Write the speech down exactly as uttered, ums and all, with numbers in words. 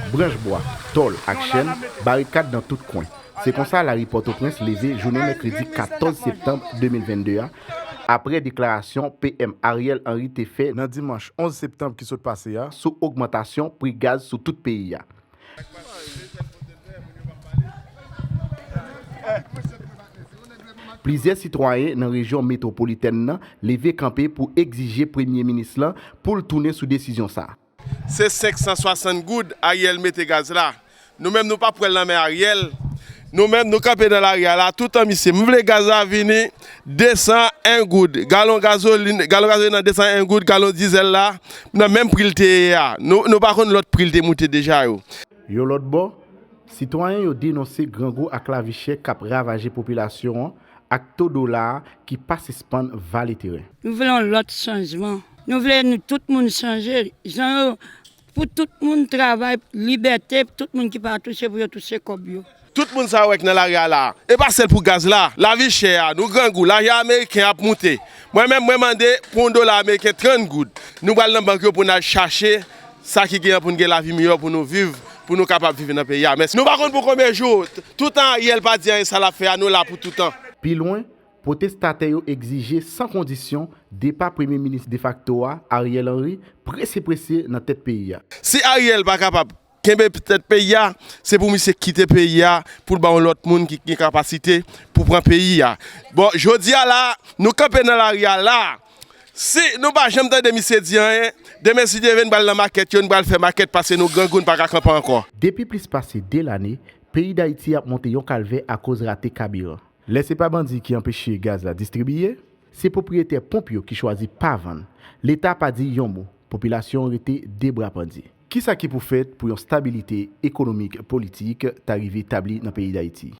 Branch bwa, tòl ak chèn, barikad nan tout kwen. Se konsa lari Pòtoprens leve jounen mèkredi katòz septanm de mil vennde a, apre deklarasyon P M Ariel Henry te fè nan dimanch onz septanm ki sot pase a sou ogmantasyon pri gaz sou tout peyi a. Plizyè sitwayen nan rejyon metwopolitèn nan leve kanpe pou egzije premye minis lan pou l tounen sou desizyon sa a. Se senk san swasant goud Ariel mete gaz la. Nou menm nou pa pran l nan men Ariel. Nou menm nou kanpe nan lari a la toutan misye. M vle gaz la vini de san en goud. Galon gazolin, galon gazolin nan de san en goud, galon dizèl la nan menm pri l te ye a. Nou, nou pa konn lòt pri l te moute deja yo. Yon lòt bò, sitwayen yo denonse grangou ak lavi chè k ap ravaje popilasyon an ak to dola a ki pa sispann vale teren. Nou vle yon lòt chanjman. Nou vle nou tout moun chanje. Jan yo, pou tout moun travay, libète, tout moun ki pa touche pou yo touche kòb yo. Tout moun sa yo wè k nan lari a la, e pa sèl pou gaz la, lavi chè a, nou grangou, lajan ameriken ap moute. Mwen menm, mwen mande pou yon dola ameriken trant goud. Nou pral nan bank yo pou n al chache sa ki genyen pou n gen lavi miyò pou nou viv, pou nou kapab viv nan peyi a. Men nou pa konn pou konbyen jou, toutan Ariel pa di anyen sa l ap fè a, nou la pou toutan. Pi lwen, pwotestatè yo egzije san kondisyon depa premye minis defakto a, Ariel Henry, prese prese nan tèt peyi a. Si Ariel pa kapab kenbe tèt peyi a, se pou misye kite peyi a, pou l ba yon lòt moun ki gen kapasite pou pran peyi a. Bon, jodi a la, nou kanpe nan lari a la. Si nou pa janm tande misye di anyen, demen si Dye vle, n pral nan makèt yo, n pral fè makèt, paske nou grangou, n pa ka kanpe ankò. Depi plis pase de lane, peyi Dayiti ap monte yon kalvè akoz rate kabiran. Lè se pa bandi ki anpeche gaz la distribiye, se pwopriyetè ponp yo ki chwazi pa vann. Leta pa di yon mo, popilasyon an rete de bra pandye. Kisa ki pou fèt pou yon stabilite ekonomik, politik ta rive tabli nan peyi Dayiti?